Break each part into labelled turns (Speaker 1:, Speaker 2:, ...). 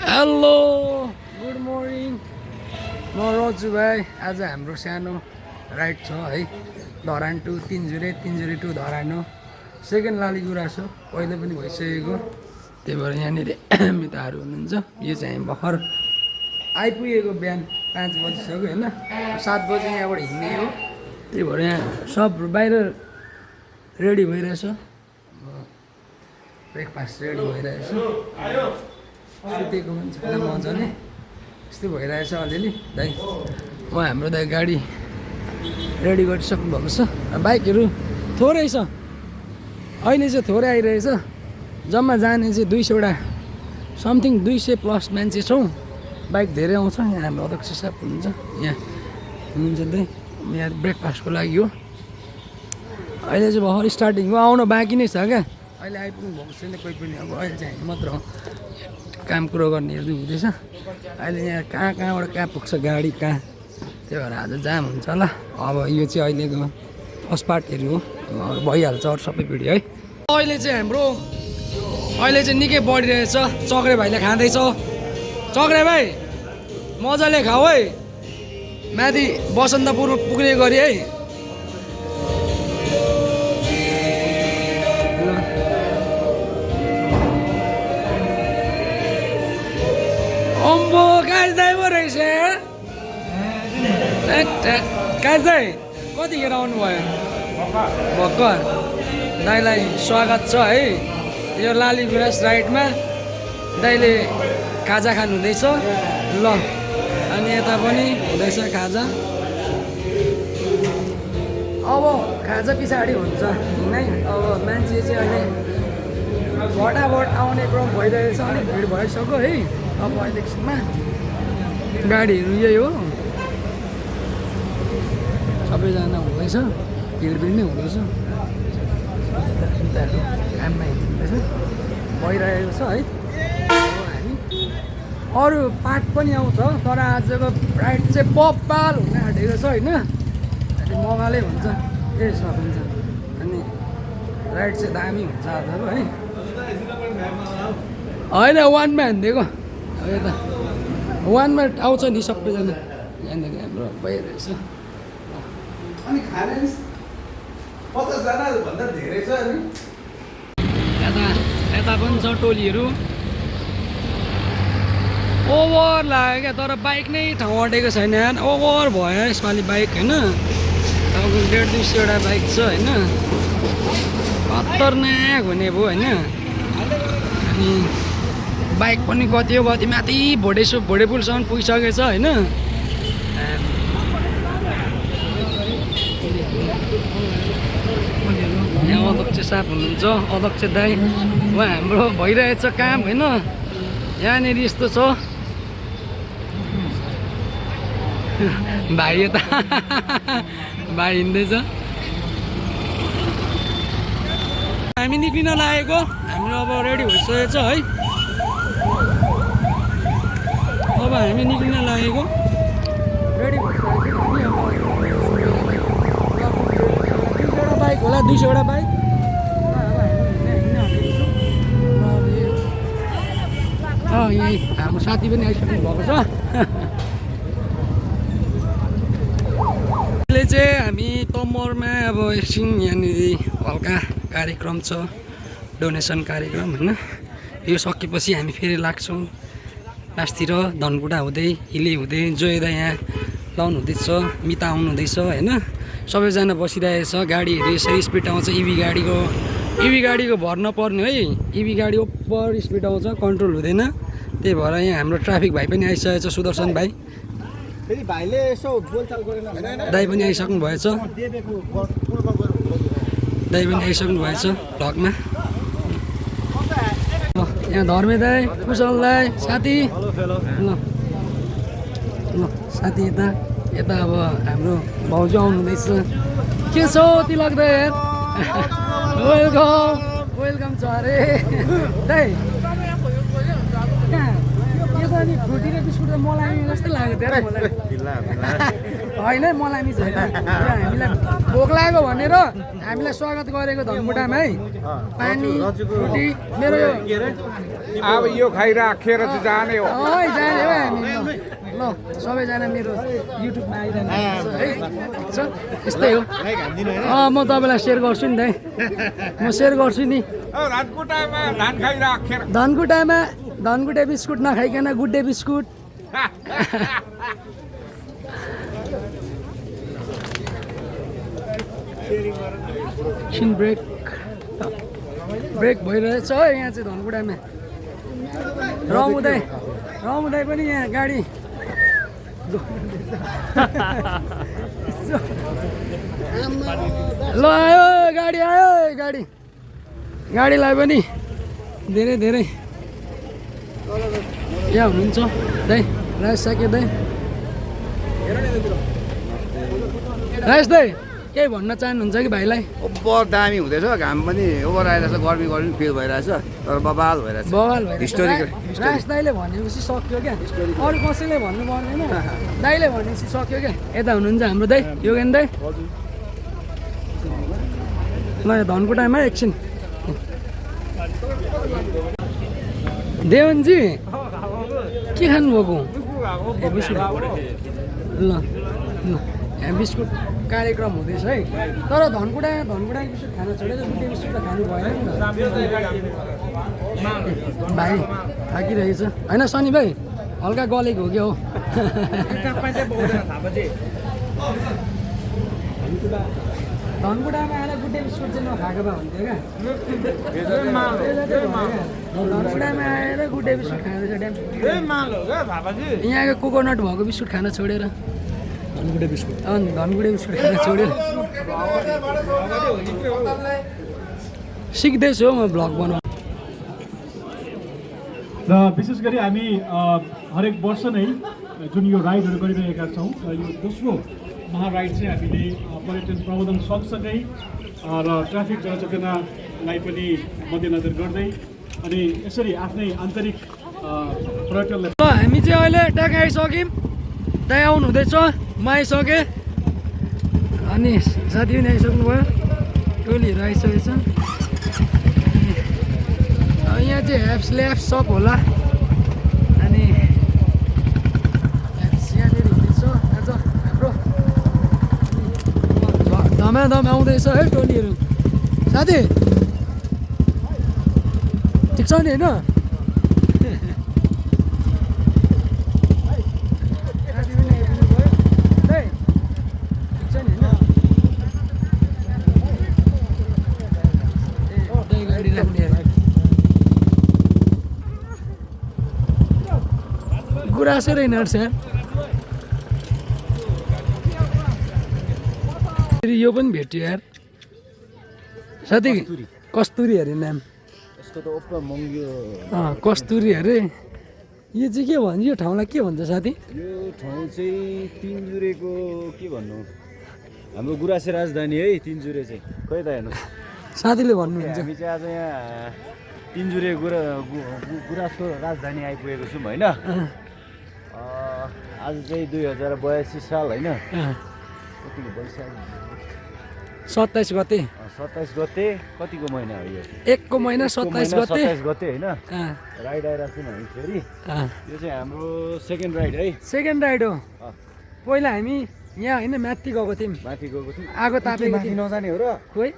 Speaker 1: hello good morning म रजु भाइ आज हाम्रो सानो राइड छ है धरान टु तिनजुरे तिनजुरे टु धरान हो सेकेन्ड लालीगुरा छ पहिलो पनि भइसकेको त्यही भएर यहाँनिर मिताहरू हुनुहुन्छ यो चाहिँ हामी भर्खर आइपुगेको बिहान 5 बजिसक्यो होइन 7 बजी यहाँबाट हिँड्ने हो त्यही भएर यहाँ सब बाहिर रेडी भइरहेछ ब्रेकफास्ट रेडी भइरहेछ सुतेको पनि छैन मजाले यस्तै भइरहेछ अलिअलि दाइ हाम्रो दाइ गाडी रेडी गरिसक्नु भएको छ बाइकहरू थोरै छ अहिले चाहिँ थोरै आइरहेछ जम्मा जाने चाहिँ 200 समथिङ 200 प्लस मान्छे छौँ बाइक धेरै आउँछ यहाँ हाम्रो अध्यक्ष साहब हुनुहुन्छ यहाँ हुनुहुन्छ दाइ यहाँ ब्रेकफास्टको लागि हो अहिले चाहिँ भर्खर स्टार्टिङ हो आउनु बाँकी नै छ क्या अहिले आइपुग्नु भएको छैन कोही पनि अब अहिले चाहिँ हामी मात्र काम कुरो गर्नेहरू हुँदैछ अहिले यहाँ कहाँबाट कहाँ पुग्छ गाडी कहाँ त्यही भएर आज जाम हुन्छ होला अब यो चाहिँ अहिलेको फर्स्ट पार्टहरू हो भइहाल्छ अरू सबै भिडियो है अहिले चाहिँ हाम्रो निकै बढिरहेछ चक्रे भाइले खाँदैछ चक्रे भाइ मजाले खाऊ है माथि बसन्तपुर पुग्ने गरी है अम्बो काज दाइ पो रहेछ काज दाइ कतिखेर आउनुभयो भर्खर दाइलाई स्वागत छ है यो लालीगुराँस राइडमा दाइले खाजा खानु हुँदैछ ल अनि यता पनि हुँदैछ खाजा अब खाजा पछाडि हुन्छ नै अब मान्छे चाहिँ अहिले फटाफट आउने क्रम भइरहेछ अलिक भिड भइसक्यो है अब अहिलेसम्म गाडीहरू यही हो सबैजना हुँदैछ भिड नै हुँदैछ काममा हिँड्दैछ भइरहेको छ है हामी अरू पार्ट पनि आउँछ तर आजको राइड चाहिँ बब्बाल हुन आँटेको छ होइन अलि मगालै हुन्छ ए सकिन्छ अनि राइड चाहिँ दामी हुन्छ आजको है होइन वानमा हानिदिएको यता वानमा आउँछ नि सबैजना यहाँनिर हाम्रो भइरहेछ
Speaker 2: अनि खाने 50 जना भन्दा धेरै छ अनि
Speaker 1: यता पनि छ टोलीहरू ओभर लाग्यो क्या तर बाइक नै ठाउँ अटेको छैन ओभर भयो यसपालि बाइक होइन तपाईँको 150-200 बाइक छ होइन खतरनाक हुने भयो होइन अनि बाइक पनि कति हो कति माथि भोडे पुलसम्म पुगिसकेको छ होइन यहाँ अध्यक्ष साहब हुनुहुन्छ अध्यक्ष दाइ उहाँ हाम्रो भइरहेछ काम होइन यहाँनिर यस्तो छ भाइ यता भाइ हिँड्दैछ हामी निक्लिन लागेको हाम्रो अब रेडी भइसकेको छ है अब हामी निक्लिन लागेको रेडी भइसकेको छ बाइक होला 200 बाइक यहीँ हाम्रो साथी पनि आइसक्नु भएको छ अहिले चाहिँ हामी तमरमा अब एकछिन यहाँनिर हल्का कार्यक्रम छ डोनेसन कार्यक्रम होइन यो सकेपछि हामी फेरि लाग्छौँ लास्टतिर धनकुटा हुँदै हिले हुँदै जोयदा यहाँ लाउनु हुँदैछ मिता आउनु हुँदैछ होइन सबैजना बसिरहेछ गाडीहरू यसरी स्पिड आउँछ इभी गाडीको भर नपर्ने है इभी गाडी ओभर स्पिड आउँछ कन्ट्रोल हुँदैन त्यही भएर यहाँ हाम्रो ट्राफिक भाइ पनि आइसकेको छ सुदर्शन भाइ दाइ पनि आइसक्नु भएछ भ्लगमा यहाँ धर्मे दाइ कुशल दाइ साथी ल साथी यता अब हाम्रो भाउजू आउनु हुँदैछ के छ तिलक दाइ वेलकम छ अरे दाइ अनि फ्रुटी र बिस्कुट र मलामी जस्तै लाग्यो धेरै मलाई होइन मलामी छैन हामीलाई भोक लाग्यो भनेर हामीलाई स्वागत गरेको धनकुटामा है पानी फ्रुटी मेरो
Speaker 3: अब यो खाइराखेर चाहिँ जाने हो
Speaker 1: है जाने हो हामी ल सबैजना मेरो युट्युबमा आइरहनु है ठिक छ यस्तै हो म तपाईँलाई सेयर गर्छु नि दाइ म सेयर गर्छु नि
Speaker 3: धनकुटामा धान खाइराखेर
Speaker 1: धनकुटामा धनकुटे बिस्कुट नखाइकन गुड्डे बिस्कुट एकछिन ब्रेक भइरहेछ है यहाँ चाहिँ धनकुटामा रमुदाई पनि यहाँ गाडी ल आयो गाडीलाई पनि धेरै यहाँ हुनुहुन्छ दाइ राजेश साके दाइ राजेश दाइ केही भन्न चाहनुहुन्छ कि भाइलाई
Speaker 2: ओभर दामी हुँदैछ घाम पनि ओभर आइरहेछ गर्मी फिल भइरहेछ तर बबाल भइरहेछ हिस्टोरिकल
Speaker 1: राजेश दाइले भनेपछि सक्यो क्या अरू कसैले भन्नु पर्दैन दाइले भनेपछि सक्यो क्या यता हुनुहुन्छ हाम्रो दाइ योगेन दाइ ल धनकुटामा एकछिन देवनजी के खानुभएको बिस्कुट ल यहाँ बिस्कुट कार्यक्रम हुँदैछ है तर धनकुटा बिस्कुट खान छोडेर गुड्डे बिस्कुट त खानु भएन नि भाइ थाकिरहेछ होइन सनी भाइ हल्का गलेको हो क्या हो धनकुटामा आएर गुड्डे बिस्कुट चाहिँ नखाएको भए हुन्थ्यो क्या धनकुटामा आएर गुड्डे बिस्कुट खाँदैछ ड्याम यहाँको कोकोनट भएको बिस्कुट खान छोडेर धनकुटे बिस्कुट खान छोडेर सिक्दैछु म भ्लग बनाउनु
Speaker 4: र विशेष गरी हामी हरेक वर्ष नै जुन यो राइडहरू गरिरहेका छौँ र यो दोस्रो महाराइड चाहिँ हामीले पर्यटन प्रबन्धन सँगसँगै र ट्राफिक जनचेतनालाई पनि मध्यनजर गर्दै अनि यसरी आफ्नै आन्तरिक पर्यटनलाई
Speaker 1: हामी चाहिँ अहिले ट्याक आइसक्यौँ दाइ आउनु हुँदैछ म आइसकेँ अनि साथी पनि आइसक्नु भयो टोलीहरू आइसकेको छ यहाँ चाहिँ ल्याप्स सप होला अनि यहाँनिर हुँदैछ आज हाम्रो धमाधम आउँदैछ है टोलीहरू साथी ठिक छ नि होइन गुराँसै रहेनछ यार फेरि यो पनि भेट्यो यार साथी कस्तुरी अरे नाम कस्तुरी अरे यो चाहिँ के भन्छ यो ठाउँलाई के भन्छ साथी
Speaker 5: यो ठाउँ चाहिँ तिनजुरेको के भन्नु हाम्रो गुराँसे राजधानी है तिनजुरे चाहिँ खै त हेर्नु
Speaker 1: साथीले भन्नुहुन्छ
Speaker 5: हामी चाहिँ आज यहाँ तिनजुरे गुराँसको राजधानी आइपुगेको छौँ होइन आज चाहिँ 2082 साल होइन कतिको वैशाख
Speaker 1: 27 गते
Speaker 5: 27 गते कतिको महिना हो यो
Speaker 1: 1 को महिना 27 गते
Speaker 5: 27 गते होइन राइड आइरहेको छौँ हामी फेरि यो चाहिँ हाम्रो सेकेन्ड राइड है
Speaker 1: सेकेन्ड राइड हो पहिला हामी यहाँ होइन माथि गएको थियौँ
Speaker 5: माथि गएको थियौँ
Speaker 1: आगो तापेको
Speaker 5: माथि
Speaker 1: थियौँ
Speaker 5: नजाने हो र
Speaker 1: खोइ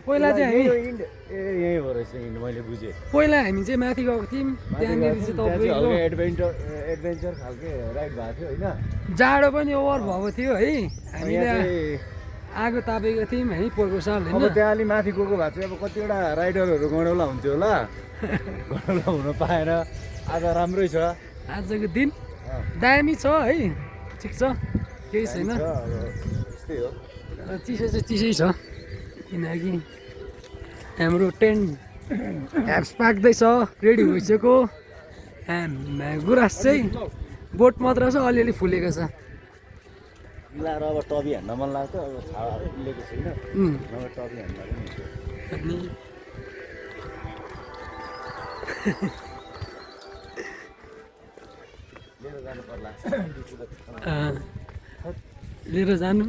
Speaker 1: पहिला चाहिँ हामी
Speaker 5: यहीँ हो रहेछ हिँड मैले बुझेँ
Speaker 1: पहिला हामी चाहिँ माथि गएको थियौँ त्यहाँनिर चाहिँ तपाईँको
Speaker 5: एडभेन्चर खालके राइड भएको थियो होइन
Speaker 1: जाडो पनि ओभर भएको थियो है हामीले आगो तापेको थियौँ है पोहोरको साल
Speaker 5: अब
Speaker 1: होइन
Speaker 5: त्यहाँ अलि माथि गएको भए चाहिँ अब कतिवटा राइडरहरू गडौला हुन्थ्यो होला गडौला हुन पाएर आज राम्रै छ
Speaker 1: आजको दिन दामी छ है ठिक छ केही छैन
Speaker 5: त्यस्तै हो
Speaker 1: चिसो चाहिँ चिसै छ किनकि हाम्रो टेन्ट ह्याप्स पाक्दैछ रेडी भइसक्यो गुराँस चाहिँ बोट मात्र छ अलिअलि फुलेको छ
Speaker 5: मिलाएर अब टबी हान्न मन लाग्थ्यो अब छाडा उलेको छैन अब टबी हान्न पनि
Speaker 1: अनि
Speaker 5: लिएर जानु पर्ला
Speaker 1: लिएर जानु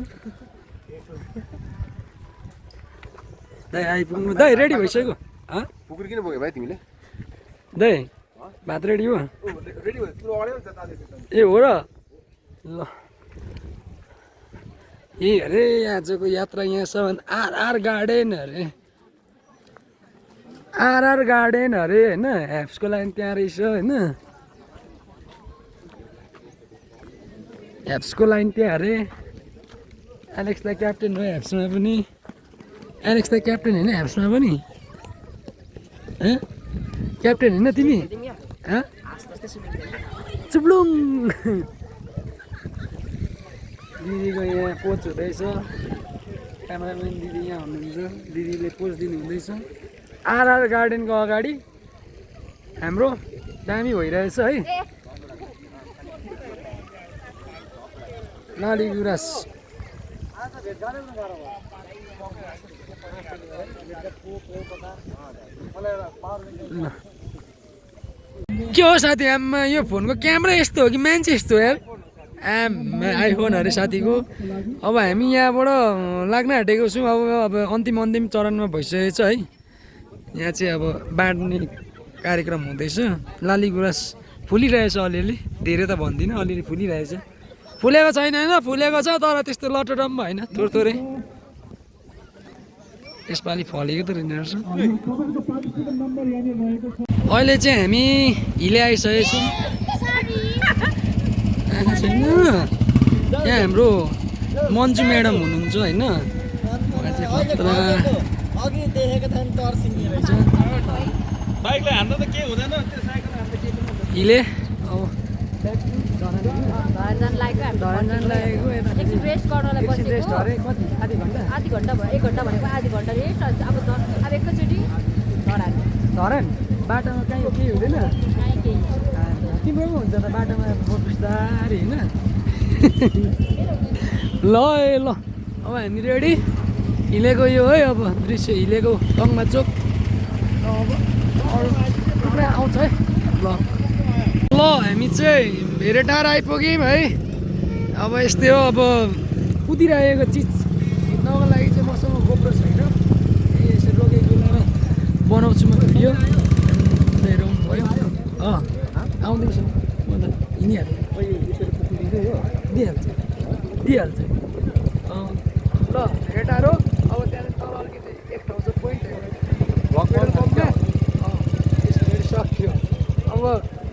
Speaker 1: दाइ आइपुग्नु दाइ रेडी भइसक्यो
Speaker 2: पुग्नु किन बोक्यो भाइ तिमीले
Speaker 1: दाइ भात रेडी हो
Speaker 2: रेडी भयो तिम्रो अड्यो नि त ताले
Speaker 1: ए हो र ल ए अरे आजको यात्रा यहाँसम्म आरआर गार्डन अरे आरआर गार्डन अरे होइन ह्याप्सको लाइन त्यहाँ रहेछ होइन ह्याप्सको लाइन त्यहाँ अरे एलेक्स त क्याप्टेन हो ह्याप्समा पनि एलेक्स त क्याप्टेन होइन ह्याप्समा पनि क्याप्टेन होइन तिमी चुप्लुङ दिदीको यहाँ कोच हुँदैछ क्यामेराम्यान दिदी यहाँ हुनुहुन्छ दिदीले पोज दिनु हुँदैछ आरआर गार्डनको अगाडि हाम्रो दामी भइरहेछ है लाली गुराँस के हो साथी आमा यो फोनको क्यामेरा यस्तो हो कि मान्छे यस्तो यार आइफोन अरे साथीको अब हामी यहाँबाट लाग्न आँटेको छौँ अब अन्तिम चरणमा भइसकेको छ है यहाँ चाहिँ अब बाँड्ने कार्यक्रम हुँदैछ लाली गुराँस फुलिरहेछ अलिअलि धेरै त भन्दिनँ अलिअलि फुलिरहेछ फुलेको छैन होइन फुलेको छ तर त्यस्तो लटोडम्ब होइन थोरै यसपालि फलेको त रहेछ अहिले चाहिँ हामी हिले आइसकेको छौँ आँखा छैन यहाँ हाम्रो मन्जु म्याडम हुनुहुन्छ होइन उहाँ चाहिँ खतरा हिले अब
Speaker 6: धरान लागेको एकछिन रेस्ट गर्नलाई बसेको आधी घन्टा भयो 1 घन्टा भनेको आधी घन्टा रेस्ट अब एकैचोटि
Speaker 1: धरान बाटोमा कहीँ केही हुँदैन तिम्रो पो हुन्छ त बाटोमा बिस्तारै होइन ल ए ल अब हामी रेडी हिलेको यो है अब दृश्य हिलेको टङ्मा चोक अब अरू पुरा आउँछ है ल हामी चाहिँ धेरै टाढा आइपुग्यौँ है अब यस्तै हो अब कुदिरहेको चिज खिच्नको लागि चाहिँ मसँग गोप्रो छैन यसरी रोकेको बेलामा बनाउँछु म भिडियो भयो आउँदैछ म त हिँडिहाल्छु दिइहाल्छ ल धेरै टाढो अब त्यहाँदेखि तल अलिकति एक ठाउँ चाहिँ पोइन्ट त्यसरी सक्यो अब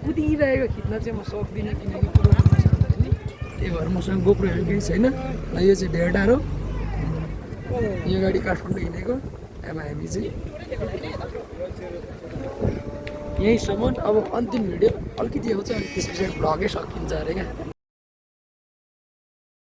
Speaker 1: कुदिरहेको खिच्न चाहिँ म सक्दिनँ किनकि त्यही भएर मसँग गोप्रोहरू केही छैन र यो चाहिँ धेरै टाढो यो गाडी काठमाडौँ हिँडेको अब हामी चाहिँ यहीँसम्म अब अन्तिम भिडियो अलिकति आउँछ अनि त्यस पछाडि भ्लगै सकिन्छ अरे क्या